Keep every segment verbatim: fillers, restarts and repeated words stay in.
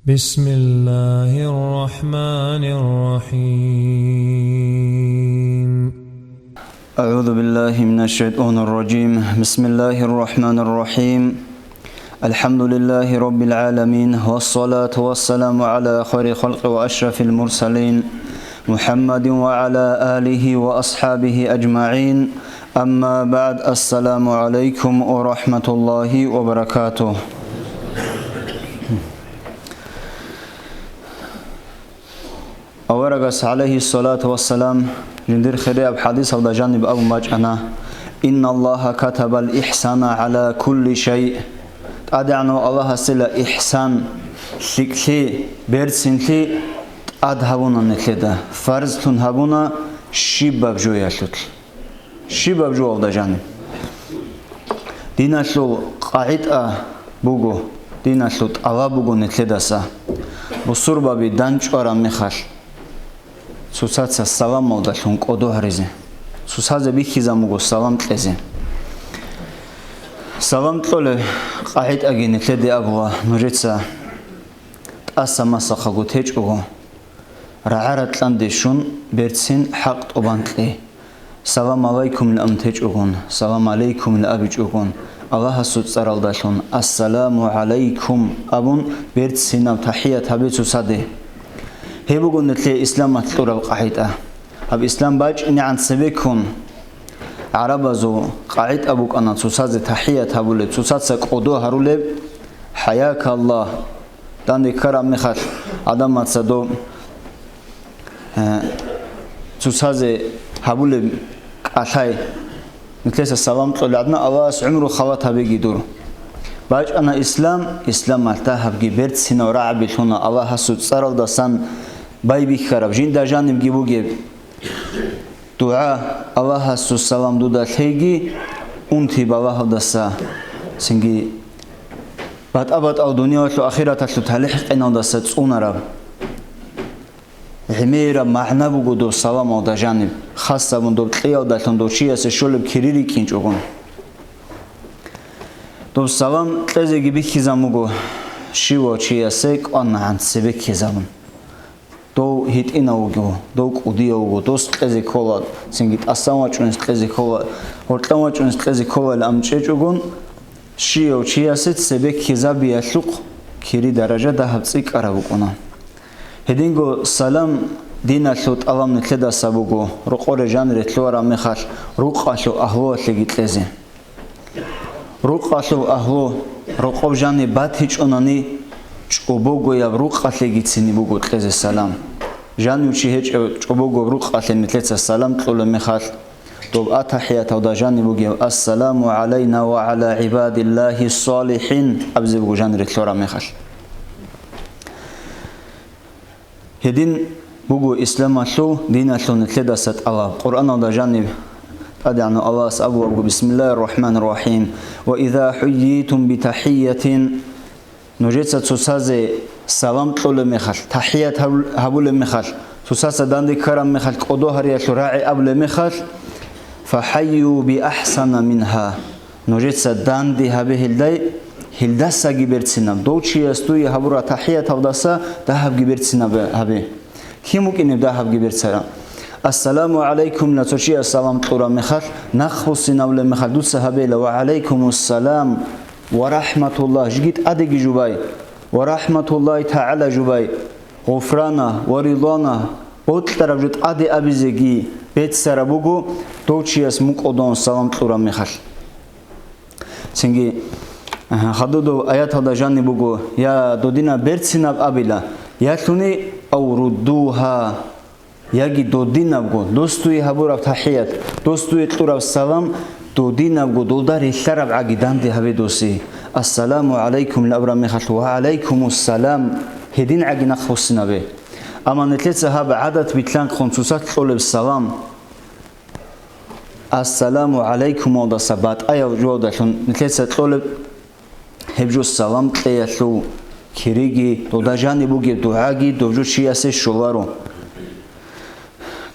بسم الله الرحمن الرحيم. أعوذ بالله من الشيطان الرجيم. بسم الله الرحمن الرحيم. الحمد لله رب العالمين، والصلاة والسلام على خير خلق وأشرف المرسلين، محمد وعلى آله وأصحابه أجمعين. أما بعد، السلام عليكم ورحمة الله وبركاته. Аварагас, гӀалайгьиссалату вассалам, жиндир хирияб хӀадисалда жаниб абун бачӀана: «Инналлагьа катабал ихсана гӀала кулли шай». ТӀадегӀанав Аллагьасила ихсан, лъикӀлъи, берцинлъи тӀад гьабуна нилъеда, фарзлъун гьабуна щибаб жоялъулъ. Щибаб жоялда жаниб. Диналъул къагӀида буго, диналъул тӀалаб буго нилъедаса. Бусурбаби данчӀвараб мехалъ, цоцаца саламалдалъун кӀодо гьаризе. Цоцазе бихьизаб буго салам кьезе. Салам кьолеб къагӀидаги нилъеде абула, нужеца тӀаса-масахъаго течӀого, рагӀа-ратӀлъанде щун, берцин хӀакъ тӀубан кье. «Салам гӀалайкумил» абун течӀогун, «Салам гӀалайкумил» абичӀогун, Аллагьасул цӀаралдалъун «Ассаламу гӀалайкум» абун, берцинаб тахӀият гьабе цоцаде. Гьеб буго нилъее исламалъ кьураб къагӀида. Гьаб ислам бачӀинегӀан цебеккун гӀарабазул къагӀида букӀана цоцазе тахӀият гьабулеб, цоцаца кӀодо гьарулеб: «ХӀаякаллагь». Данде ккараб мехалъ гӀадамаца доб, э, цоцазе гьабулеб кӀалъай, нилъеца салам кьолеб гӀадин, Аллагьас гӀумру халат гьабеги дур. БачӀана ислам, исламалъ дагьабги берцинал рагӀаби лъуна Аллагьасул цӀаралдасан байбихьараб, жинда жанибги бугеб. ДугӀа: «Аллагьасул салам дуда лъейги, унти балагьалдаса, цинги батӀа-батӀал дуниялалъул ахираталъул талихӀ къиналдаса цӀунараб». ГӀемераб магӀна буго доб саламалда жаниб, хасабун доб кьеялдалъун дов чиясе щолеб кири рикӀкӀинчӀогун. Доб салам кьезеги бихьизаб буго, щивав чиясе кӀванагӀан цебе ккезабун. Дов гьитӀинав вуго, дов кӀудияв вуго, дос кьезе ккола, цинги тӀасан вачӀунес кьезе ккола, гьоркьан вачӀунес кьезе кколайилан чӀечӀогун, щияв чиясе цебе ккезабиялъухъ кири даража дагьаб цӀикӀкӀараб букӀуна. Гьединго салам диналъул тӀалаб нилъедаса буго, рокъоре жанире лъугьараб мехалъ, рукъалъул агьлуялъеги кьезе. Рукъалъул агьлу рокъоб жаниб батичӀунани, чӀобогояб рукъалъегицин буго кьезе салам. Жанив чи гьечӀев чӀобогояб рукъалъе нилъеца салам кьолеб мехалъ, доб атахӀияталда жаниб бугеб «Ассаламу гӀалайна ва гӀала гӀибадиллагьи ссалихӀин» абизе буго жанире лъугьараб мехалъ. Гьедин буго исламалъул диналъул нилъедаса тӀалаб. Къуръаналда жаниб ТӀадегӀанав Аллагьас абулеб буго: «Бисмиллагьир рахӀманир рахӀим. Ва иза хӀуййитум битахӀийятин». Нужеца цоцазе салам кьолеб мехалъ, тахӀият гьаб-, гьабулеб мехалъ, цоцаца данде ккараб мехалъ, кӀодо гьариялъул рагӀи абулеб мехалъ, «фахӀайю биахӀсана мингьа». Нужеца данде гьабе гьелдай, гьелдасаги берцинаб. Дов чияс дуе гьабураб тахӀияталдаса дагьабги берцинаб гьабе. Кин вукӀинеб дагьабги берцараб? «Ассаламу гӀалайкумила» цо чияс салам кьураб мехалъ, нахъбуссинабулеб мехалъ дуца гьабейила: «Ва гӀалайкумуссалам ва рахӀматуллагь», жиги тӀадеги жубай: «Ва рахӀматуллагьи тагӀала» жубай, «гъуфрана ва ридана», бокьараб жо тӀаде абизеги беццараб буго, дов чияс мукӀалдавун салам кьураб мехалъ. Цинги, а, хадуб аяталда жаниб буго: «Я додинаб берцинаб» абила, ялъуни: «Ав руддугьа», яги додинабго, дос дуе гьабураб тахӀият, дос дуе кьураб салам, додинабго долда релълъараб гӀаги данде гьабе досе. «Ассаламу гӀалайкумила» абураб мехалъ: «Ва гӀалайкумуссалам», гьедин гӀаги нахъбуссинабе. Амма нилъеца гьаб гӀадат билълъанхъун цоцалъ кьолеб салам, «Ассаламу гӀалайкумалдаса» батӀаяв жоялдалъун нилъеца кьолеб гьеб жо салам кьеялъул кириги, дуда жаниб бугеб дугӀаги дов жо чиясе щоларо.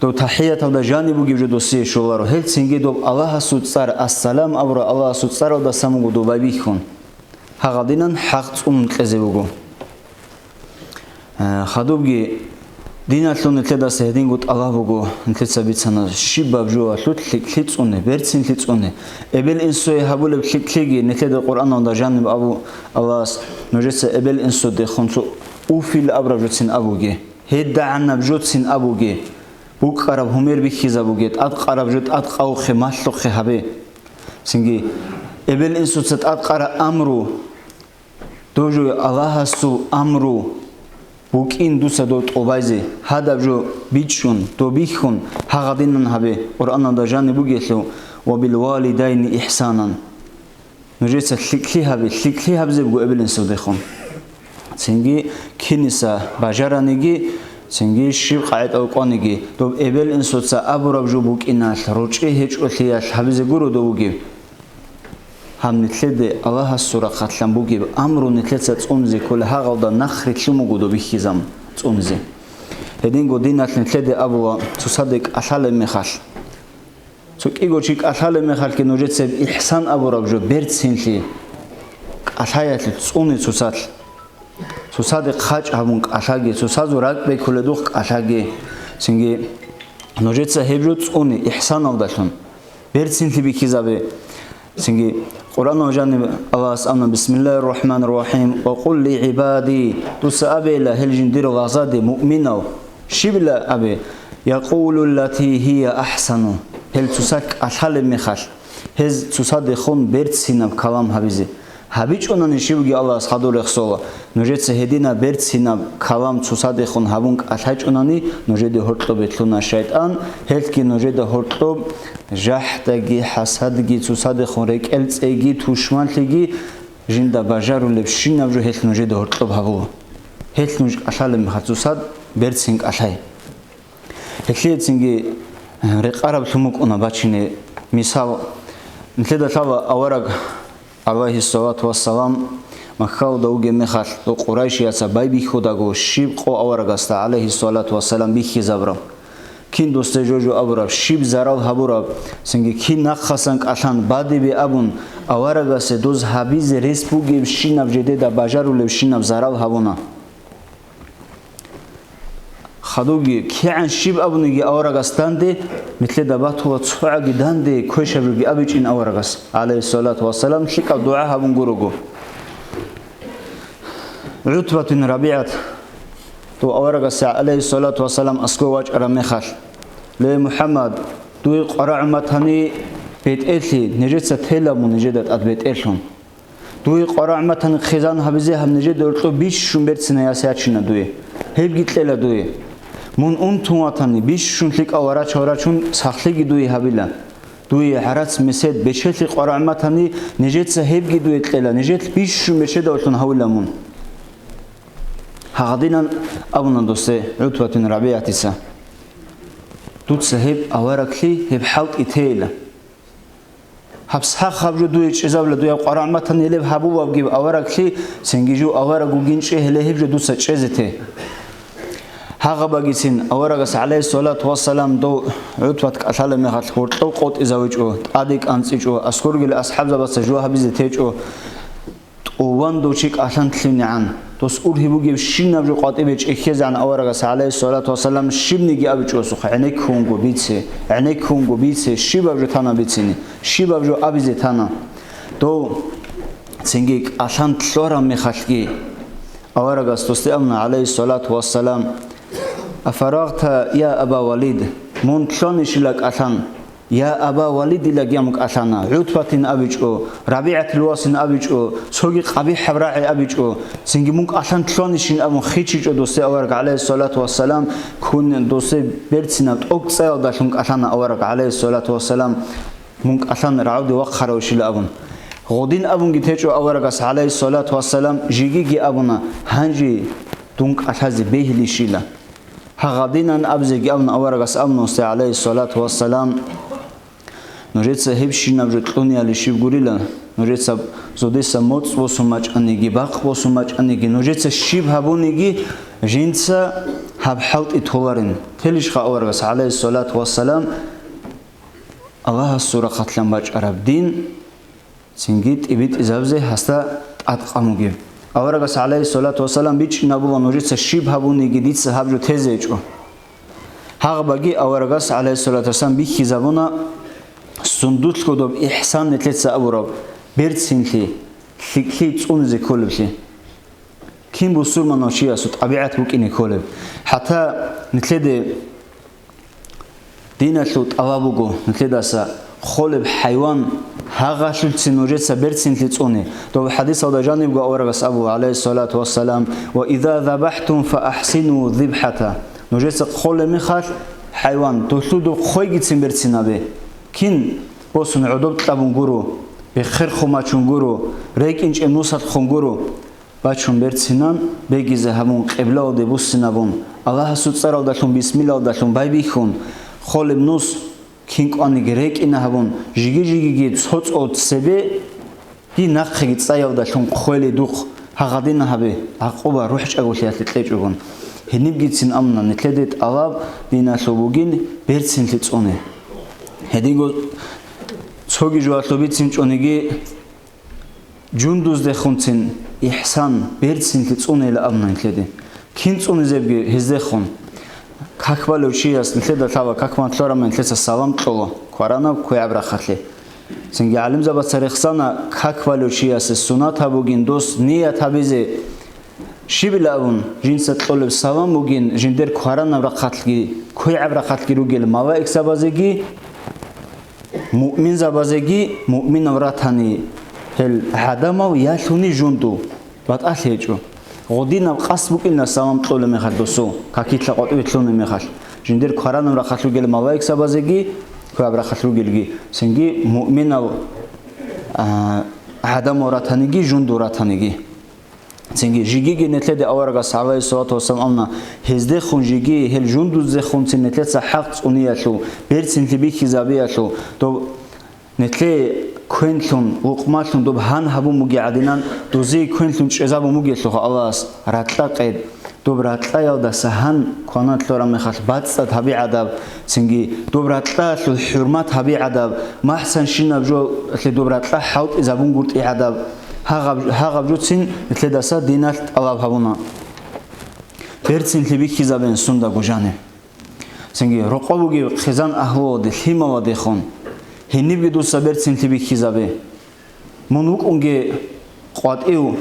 Дов тахӀияталда жаниб бугеб жо досие щоларо. Гьелцинги доб Аллагьасул цӀар, «Ассалам» абураб Аллагьасул цӀаралдасан буго доб байбихьун. Гьагъадинан хӀакъ цӀунун кьезе буго. Э, хадубги диналъул нилъедаса гьединго тӀалаб буго, нилъеца бицана щибаб жоялъул лъикӀлъи цӀуне, берцинлъи цӀуне. Эбел-инсуе гьабулеб лъикӀлъиги нилъеда Къуръаналда жаниб абу Аллагьас, нужеца эбел-инсудехун цо уфил абураб жоцин абуге, гьедагӀанаб жоцин абуге, букӀараб гьумер бихьизабуге, тӀадкъараб жо тӀадкъавухъе, малъухъе гьабе. Цинги эбел-инсуца тӀадкъараб амру, дов жо Аллагьасул амру букӀин дуца дов тӀубайзе, гьадаб жо бичӀчӀун, дов бихьун, гьагъадинан гьабе, Къуръаналда жаниб бугелъул: «Ва бил валидайни ихсанан». Нужеца лъикӀлъи гьабе, лъикӀлъи гьабизе буго эбел-инсудехун. Цинги киниса бажараниги, цинги щиб къагӀида кӀваниги, доб эбел-инсуца абураб жо букӀиналъ, ручӀи гьечӀолъиялъ гьабизе гуро дов вугеб. Гьаб нилъеде Аллагьасул рахъалъан бугеб амру нилъеца цӀунизе ккола, гьагъалда нахърилълъун буго доб бихьизабун цӀунизе. Гьединго диналъ нилъеде абула, цоцаде кӀалъалеб мехалъ. Цо кӀиго чи кӀалъалеб мехалъги нужеца гьеб ихсан абураб жо, берцинлъи кӀалъаялъе цӀуне цоцалъ. Цоцаде хъачӀ гьабун кӀалъаге, цоцазул ракӀ бекуледухъ кӀалъаге. Цинги нужеца гьеб жо цӀуне ихсаналдалъун, берцинлъи бихьизабе. Цинги Къуръан ва жаниб Аллагьас абуна: «Бисмиллагьир рахӀманир рахӀим, ва къул ли гӀибади», дуца абейила гьел жиндир лагъзаде, муъминал, щибила абе: «Якъулу ллати гьия ахӀсану», гьел цоцалъ кӀалъалеб мехалъ, гьез цоцадехун берцинаб калам гьабизе. ГьабичӀунани щибги Аллагьас хадур рехсола, нужеца гьединаб берцинаб калам цоцадехун гьабун кӀалъайчӀунани, нужеде гьоркьоб бетлъуна шайтӀан, гьелъги нужеда гьоркьоб жахӀдаги, хӀасадги, цоцадехун рекӀел цӀейги, тушманлъиги, жинда бажарулебщинаб жо гьелъ нужеда гьоркьоб гьабула. Гьелъ нуж кӀалъалеб мехалъ цоцад берцин кӀалъай. Гьелъие цинги, э, рекъараб лъун букӀуна бачине мисал. Нилъеда лъала авараг, гӀалайгьиссалату вассалам, Маккалда вугеб мехалъ, дов къурайшияца байбихьудаго, щиб къо аварагасда, гӀалайгьиссалату вассалам, бихьизабураб. Кин досде жо-жо абураб, щиб зарал гьабураб, цинги кин нахъасан кӀалъан бадибе абун, аварагасе доз гьабизе рес бугебщинаб жедеда бажарулебщинаб зарал гьабуна. Хадубги, кигӀан щиб абуниги аварагас данде, нилъеда батула цогӀаги данде, квешаб жоги абичӀин аварагас, гӀалайгьиссалату вассалам, лъикӀаб дугӀа гьабун гурого. ГӀутбат бин РабигӀат, дов аварагасе, гӀалайгьиссалату вассалам, аскӀов вачӀараб мехалъ: «Ле, МухӀаммад, дуе къварагӀуматани бетӀерлъи, нижеца тела мун нижеда тӀад бетӀерлъун». Дуе къварагӀматани хъизан гьабизе гьаб нижеда гьоркьоб бищун берцинай яс ячина дуе. Гьебги кьела дуе. Мун унтун ватани, бищун лъикӀал варач-варачун сахлъиги дуе гьабила. Дуе гӀарац, месед, бечелъи къварагӀматани, нижеца гьебги дуе кьела, нижелъ бищун бечедавлъун гьавила мун. Гьагъадинан абуна досде ГӀутбат бин РабигӀатица: «Дуца гьеб авараглъи, гьеб хӀалтӀи тейила». Гьаб сахаб жо дуе чӀезабила, дуе къварагӀматани гьелеб гьабубабги авараглъи, цинги жо авараг вугин чӀегьеле гьеб жо дуца чӀезе те. Гьагъабагицин аварагас, гӀалайгьиссалату вассалам, дов ГӀутбат кӀалъалеб мехалъ гьоркьов къотӀизавичӀо, тӀаде кӀанцӀичӀо, аскоргил асхӀабзабаца жо гьабизе течӀо. ТӀуван дов чи кӀалъан лъимнигӀан, дос ургьиб бугебщинаб жо къватӀибе чӀехьезегӀан аварагас, гӀалайгьиссалату вассалам, щибниги абичӀосухъ: «ГӀенеккунго бице, гӀенеккунго бице, щибаб жо тана бицине, щибаб жо абизе тана». Дов цинги кӀалъан лъораб мехалъги аварагас досде абуна, гӀалайгьиссалату вассалам: «Афарагъта, я Аба Валид, мун лъонищила кӀалъан?» «Я Аба Валид», илаги абун кӀалъана, ГӀутбатин абичӀо, РабигӀатил васин абичӀо, цоги къабихӀаб рагӀи абичӀо, цинги мун кӀалъан лъонищин абун хичичӀо досде авараг, гӀалайгьиссалату вассалам, ккун досде берцинаб тӀокӀцӀаялдалъун кӀалъана авараг, гӀалайгьиссалату вассалам, мун кӀалъан рагӀуде вахъаравщила абун. Гъодин абунги течӀо аварагас, гӀалайгьиссалату вассалам, жигиги абуна: «Гьанже дун кӀалъазе бегьилищила». Гьагъадинан абизеги абун аварагас абуна досде, гӀалайгьиссалату вассалам: «Нужеца гьебщинаб жо кьунияли щиб гурила, нужеца зодиса моцӀ босун бачӀаниги, бакъ босун бачӀаниги, нужеца щиб гьабуниги, жинца гьаб хӀалтӀи толарин». Телищха аварагас, гӀалайгьиссалату вассалам, Аллагьасул рахъалъан бачӀараб дин, цинги тӀибитӀизабизе гьасда тӀадкъан бугеб. Аварагас, гӀалайгьиссалату вассалам, бичӀчӀинабула нужеца щиб гьабуниги дица гьаб жо тезе гьечӀо. Гьагъабаги аварагас, гӀалайгьиссалату вассалам, бихьизабуна сундулъго доб ихсан нилъеца абураб, берцинлъи, лъикӀлъи цӀунизе кколеблъи. Кин бусурманав чиясул тӀабигӀат букӀине кколеб? ХӀатта нилъеде диналъул тӀалаб буго, нилъедаса холеб хӀайван гьагъалъулцин нужеца берцинлъи цӀуне. Доб хӀадисалда жанибго аварагас абу, гӀалайгьиссалату вассалам: «Ва иза забахӀтум фа ахӀсину зибхӀата». Нужеца холеб мехалъ хӀайван, долъул доб хъойгицин берцинабе. Кин босун гӀодоб кьабун гуро, бехерхъун бачун гуро, рекӀинчӀеб нусалъхъун гуро. Бачун берцинан, бегизе гьабун, къиблалде буссинабун, Аллагьасул цӀаралдалъун, бисмилалдалъун байбихьун, холеб нус, кин кӀваниги рекӀина гьабун, жиги-жигиги цо-цо цебеги нахъеги цӀаялдалъун хъвели духъ, гьагъадина гьабе, гӀакъуба рухӀчӀаголъиялъе кьечӀогун. Гьенибгицин амна нилъеде тӀалаб диналъул бугин берцинлъи цӀуне. Гьединго цоги жугьалъубицин чӀониги, жундуздехунцин ихсан, берцинлъи цӀунейила абуна нилъеде. Кин цӀунизебги гьездехун. Как балев чияс нилъеда лъала, как балеб лъугьараб мехалъ нилъеца салам кьола, кваранаб квегӀаб рахъалъе. Цинги гӀалимзабаца рехсана, как балев чиясе сунат гьабугин дос ният гьабизе. Щибила абун, жинца кьолеб салам бугин жиндер кваранаб рахъалъги, квегӀаб рахъалъги ругел малаикзабазеги, муъминзабазеги, муъминав ратани гьел гӀадамал ялъуни жунду, батӀалъи гьечӀо. Гъодинаб къасд букӀина салам кьолеб мехалъ досул, какилъа къватӀиве лъунеб мехалъ, жиндер кваранаб рахъалъ ругел малаикзабазеги, квегӀаб рахъалъ ругелги, цинги муъминав, а, гӀадамал ратаниги, жунду ратаниги. Цинги жигиги нилъеде аварагас, гӀалайгьиссалату вассалам, амна, гьездехун жиги, гьел жундуздехунцин нилъеца хӀакъ цӀуниялъул, берцинлъи бихьизабиялъул, доб нилъее квенлъун, лукъмалъун доб гьан гьабун бугей гӀадинан, дозие квенлъун чӀезабун бугелъулха Аллагьас ракьа къед. Доб ракьаялдаса гьан кванан лъугьараб мехалъ бацӀцӀад гьаби гӀадаб, цинги доб ракьаялъул хӀурмат гьаби гӀадаб, махсанщинаб жоялъе доб ракьа хӀалтӀизабунгутӀи гӀадаб, гьагъаб-, гьагъаб жоцин нилъедаса диналъ тӀалаб гьабуна. Берцинлъи бихьизабен сундаго жаниб. Цинги рокъов бугев хъизан агьлуялде, лъималадехун, гьенибги дуца берцинлъи бихьизабе. Мун вукӀунге къватӀив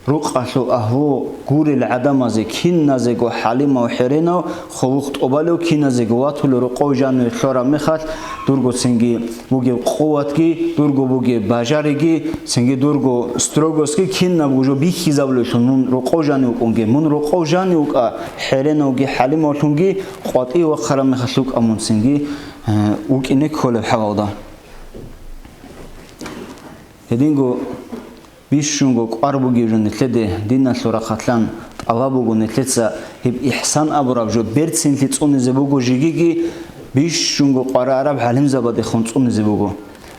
рукъалъул агьлу гурел гӀадамазе, киназего хӀалимав, хӀеренав, хъулухъ тӀубалев, киназего ватулев рокъов жаниве лъугьараб мехалъ, дурго цинги бугеб къуватги, дурго бугеб бажариги, цинги дурго строгостьги кинабго жо бихьизабулелъул мун рокъов жанив вукӀунге. Мун рокъов жанив вукӀа, хӀеренавги хӀалимавлъунги къватӀив вахъараб мехалъ вукӀа мун цинги, э, вукӀине кколеб хӀалалда. Гьединго бищунго кӀвар бугеб жо нилъеде диналъул рахъалъан тӀалаб буго нилъеца гьеб ихсан абураб жо берцинлъи цӀунизе буго, жигиги бищунго къварараб гӀалимзабадехун цӀунизе буго.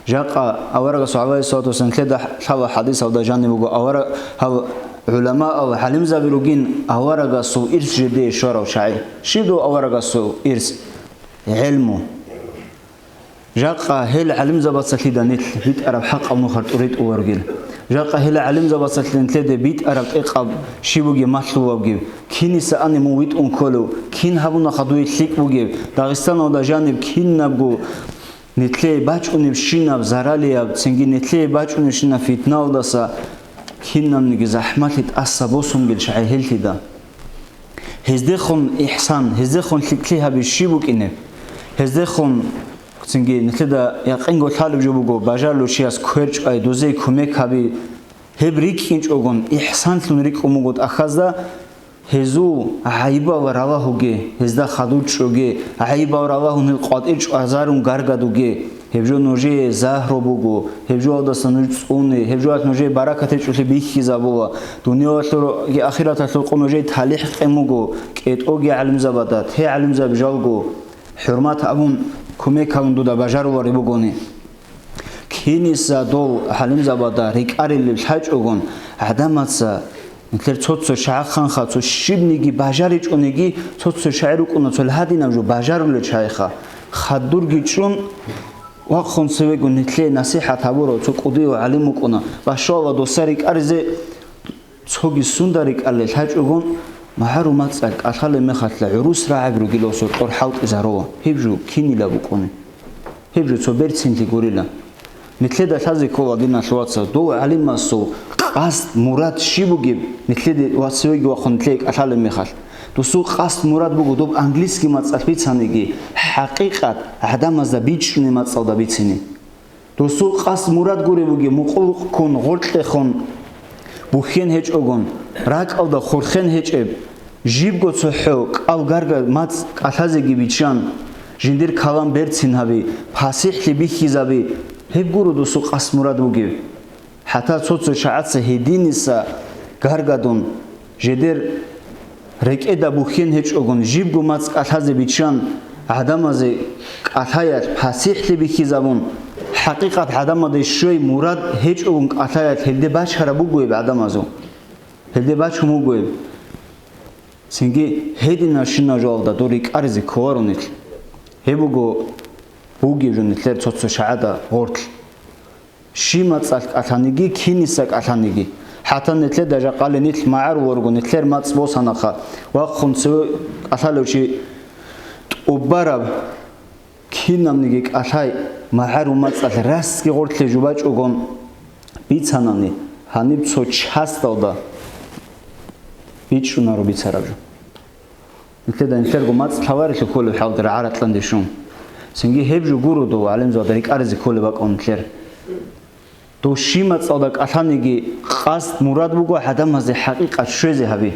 Жакъа аварагас, гӀалайгьиссалату вассалам, нилъеда лъала хӀадисалда жаниб буго, авара-, гьав гӀуламаал гӀалимзаби ругин аварагасул ирс жидее щварав чагӀи. Щиб дов аварагасул ирс? ГӀелму. Жакъа гьел гӀалимзабацалъида нилъ битӀараб хӀакъаб нухар тӀуритӀуларгил. Жакъа гьел гӀалимзабацалъида нилъеде битӀараб тӀекъаб щиб бугеб малъулабгив, киниса ани мун витӀун кколев, кин гьабунаха дуе лъикӀ бугеб, Дагъистаналда жаниб кинабго нилъее бачӀунебщинаб заралияб, цинги нилъее бачӀунебщинаб фитналдаса кинабниги захӀмалъи тӀаса босунгел чагӀи гьелъида. Гьездехун ихсан, гьездехун лъикӀлъи гьаби щиб букӀинеб? Гьездехун, цинги, нилъеда якъинго лъалеб жо буго, бажарулев чияс квер чӀвай, дозее кумек гьаби. Гьеб рикӀкӀинчӀогун, ихсанлъун рикӀкӀун буго тӀахьазда, гьезул гӀайибал ралагьуге, гьезда хадур чӀоге, гӀайибал ралагьун гьел къватӀир чӀвазарун гаргадуге. Гьеб жо нужее загьру буго, гьеб жоялдаса нуж цӀуне, гьеб жоялъ нужее баракат гьечӀолъи бихьизабула, дуниялалъулги ахираталъулго нужее талихӀ къен буго, кӀетӀоги гӀалимзабада, те гӀалимзаби жалго, хӀурмат абун, кумек гьабун дуда бажарулари бугони. Киниса дол гӀалимзабада рикӀкӀарилеб лъачӀогун, гӀадамаца Нилъер цо-цо чагӀахъанха, цо щибниги бажаричӀониги, цо-цо чагӀи рукӀуна цо гьадинаб жо бажарулел чагӀиха. Хадурги чӀун, вахъун цевего нилъее насихӀат гьабурав цо кӀудияв гӀалим вукӀуна. Башвала доса рикӀаризе, Цоги сунда рикӀкӀалел гьачӀогун, магӀарул мацӀал кӀалъалеб мехалъ гӀурус рагӀаби ругила ва соркьор хӀалтӀизарула. Гьеб жо кинила букӀуни? Гьеб жо цо берцинлъи гурила. Нилъеда лъазе ккола, диналъул вацал, дов гӀалимасул къасд, мурад щиб бугеб, нилъеде ва цевеги вахъун нилъее кӀалъалеб мехалъ. Досул къасд, мурад буго доб английский мацӀалъ бицаниги, хӀакъикъат гӀадамазда бичӀчӀунеб мацӀалда бицине. Досул къасд, мурад гуреб бугеб, мукъулукъ ккун, гъоркьехун, бухьен гьечӀогун, ракӀалда хурхен гьечӀеб, жибго цохӀо кӀал-гаргал мацӀ кӀалъазеги биччан, жиндир калам берцин гьаби, пасихӀлъи бихьизаби, гьеб гуро досул къасд, мурад бугеб. ХӀатта цо-цо чагӀаца гьединиса гаргадун, жедер рекӀеда бухьен гьечӀогун, жибго мацӀ кӀалъазе биччан, гӀадамазе кӀалъаялъ пасихӀлъи бихьизабун, хӀакъикъат гӀадамазде щвей мурад гьечӀогун кӀалъаялъ гьелде бачараб бугоеб гӀадамазул. Гьелде бачун бугоеб. Цинги гьединабщинаб жоялда дор рикӀкӀаризе кколаро нилъ. Гьеб буго бугеб жо нилъер цо-цо чагӀада гъорлъ. Щи мацӀалъ кӀалъаниги, киниса кӀалъаниги. ХӀатта нилъеда жакъали нилъ магӀаруларго, нилъер мацӀ босанаха, вахъун цеве кӀалъалев чи тӀубараб, кинабниги кӀалъай, магӀарул мацӀалъ расги гъорлъе жубачӀогон бицанани, гьаниб цо часталда бичӀчӀунаро бицараб жо. Нилъеда нилъерго мацӀ лъаларелъул кколеб хӀалда рагӀа-ратӀлъанде щун. Цинги гьеб жо гуро дов гӀалимзабада рикӀкӀаризе кколеб бакӀун нилъер. Дов щи мацӀалда кӀалъаниги къасд, мурад буго гӀадамазде хӀакъикъат щвезе гьаби.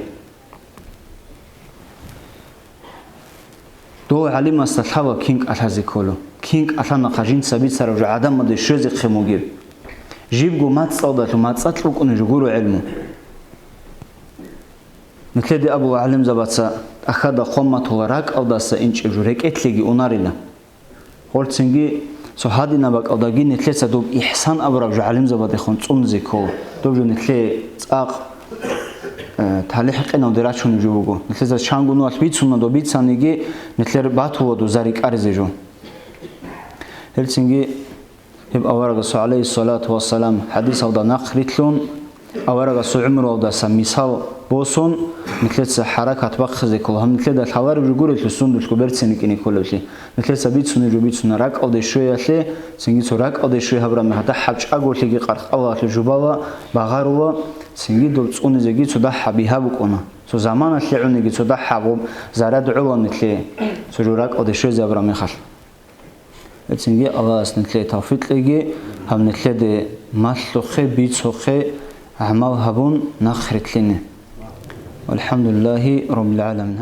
Дов гӀалимасда лъала кин кӀалъазе кколо, кин кӀалъанаха жинца бицараб жо гӀадамазде щвезехъин бугеб. Жибго мацӀалдалъун мацӀалъ букӀунеб жо гуро гӀелму. Нилъеде абула гӀалимзабаца, тӀахьада хъван батула ракӀалдаса инчӀеб жо рекӀелъеги унарила. Гъорцинги цо гьадинаб бакӀалдаги нилъеца доб ихсан абураб жо гӀалимзабадехун цӀунизе ккола. Доб жо нилъее цӀакъ, э, талихӀ къиналде рачунеб жо буго. Нилъеца чанго нугьалъ бицуна доб бицаниги, нилъер батула доза рикӀкӀаризе жо. Гьелцинги Гьеб аварагасул, гӀалайгьиссалату вассалам, хӀадисалда нахърилълъун, аварагасул гӀумруялдаса мисал босун, нилъеца хӀаракат бахъизе ккола. Гьаб нилъеда лъалареб жо гурелъул сундулъго берцин рикӀине кколеблъи. Нилъеца бицунеб жо бицуна ракӀалде щвеялъе, цинги цо ракӀалде щвей гьабураб мехалъ дагьаб чӀаголъиги къаркъалалъе жубала, багъарула, цинги доб цӀунизеги цо дагьаб бигьа букӀуна. Цо заманалъе гӀуниги цо дагьаб зарад гӀола нилъее, цо жо ракӀалде щвезе гьабураб мехалъ. Гьецинги Аллагьас нилъее тавфикъ кьеги, гьаб нилъеде малъухъе, бицухъе, гӀамал гьабун, нахърилълъине. Валхамдулиллагьи раббил гӀаламин.